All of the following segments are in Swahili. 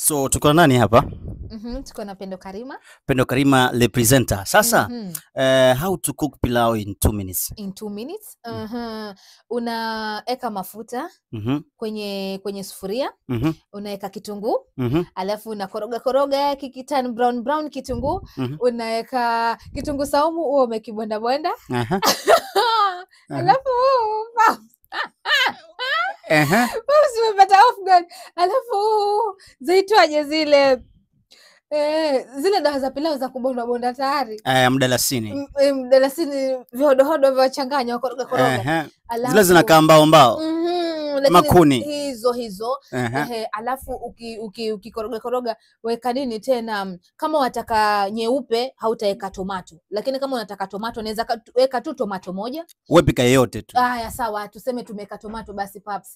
So tuko na nani hapa? Tuko na Pendo Karima. Pendo Karima le presenter. Sasa how to cook pilau in 2 minutes. In 2 minutes. Unaeka mafuta kwenye sufuria, unaweka kitunguu, alafu unakoroga koroga kikiturn brown brown kitunguu, unaweka kitunguu saumu huo umekibonda bonda. Alafu umepata off guard. Alafu zaitwaje zile zile dawa za pilau za kubonda bonda tayari? Mdalasini. Mdalasini, vihodohodo vyachanganywa, koroga koroga. Zile Alafu zinakaa mbao mbao. Lakini Makuni. Hizo hizo. Ehe, alafu ukikoroga koroga weka nini tena, kama wataka nyeupe hautaweka tomato, lakini kama unataka tomato unaweza weka tu tomato moja. Wewe pika yeyote tu. Haya, sawa, tuseme tumeweka tomato basi paps.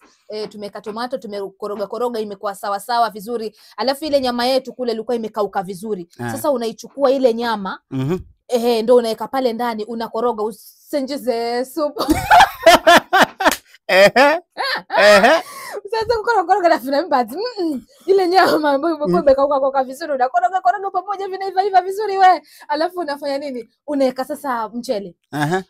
Tumeweka tomato, tumekoroga koroga, imekuwa sawa sawa vizuri. Alafu ile nyama yetu kule ilikuwa imekauka vizuri. Sasa unaichukua ile nyama, ehe, ndo unaweka pale ndani, unakoroga, usinjize supu. Ehe. Ehe. Sasa kukoroga koroga na vinambazi. Ile nyama ambayo imekuwa imekauka kauka vizuri, unakoroga koroga pamoja, vinaiva iva vizuri we. Alafu unafanya nini? Unaweka sasa mchele.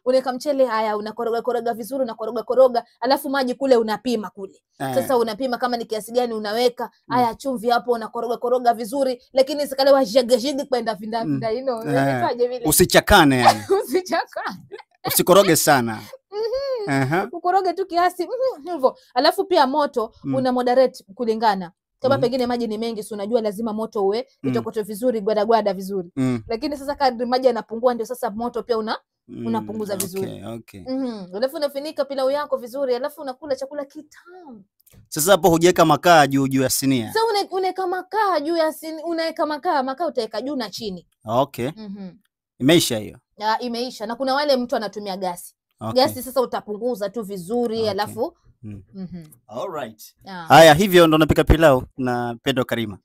Unaweka mchele, haya, unakoroga koroga vizuri, unakoroga koroga, alafu maji kule unapima kule. Sasa unapima kama ni kiasi gani unaweka, haya, chumvi hapo, unakoroga koroga vizuri, lakini sikalewa jege kwenda vinda vinda. Inaitwaje vile? Usichakane yani. Usichaka. Usikoroge sana. Ukoroge tu kiasi hivyo. Alafu pia moto una moderate kulingana kama pengine maji ni mengi, si unajua lazima moto uwe itokote vizuri, gwada gwada vizuri. Lakini sasa kadri maji yanapungua ndio sasa moto pia unapunguza vizuri. Alafu unafinika pilau yako vizuri, alafu unakula chakula kitamu. Sasa hapo hujaweka makaa juu juu ya sinia. Sasa unaweka makaa juu ya sini, unaweka makaa, makaa utaweka juu na chini. Imeisha hiyo. Ah, imeisha. Na kuna wale mtu anatumia gasi. Gasi sasa utapunguza tu vizuri, alafu All right. Ah. Haya, hivyo ndo napika pilau na Pendo Karima.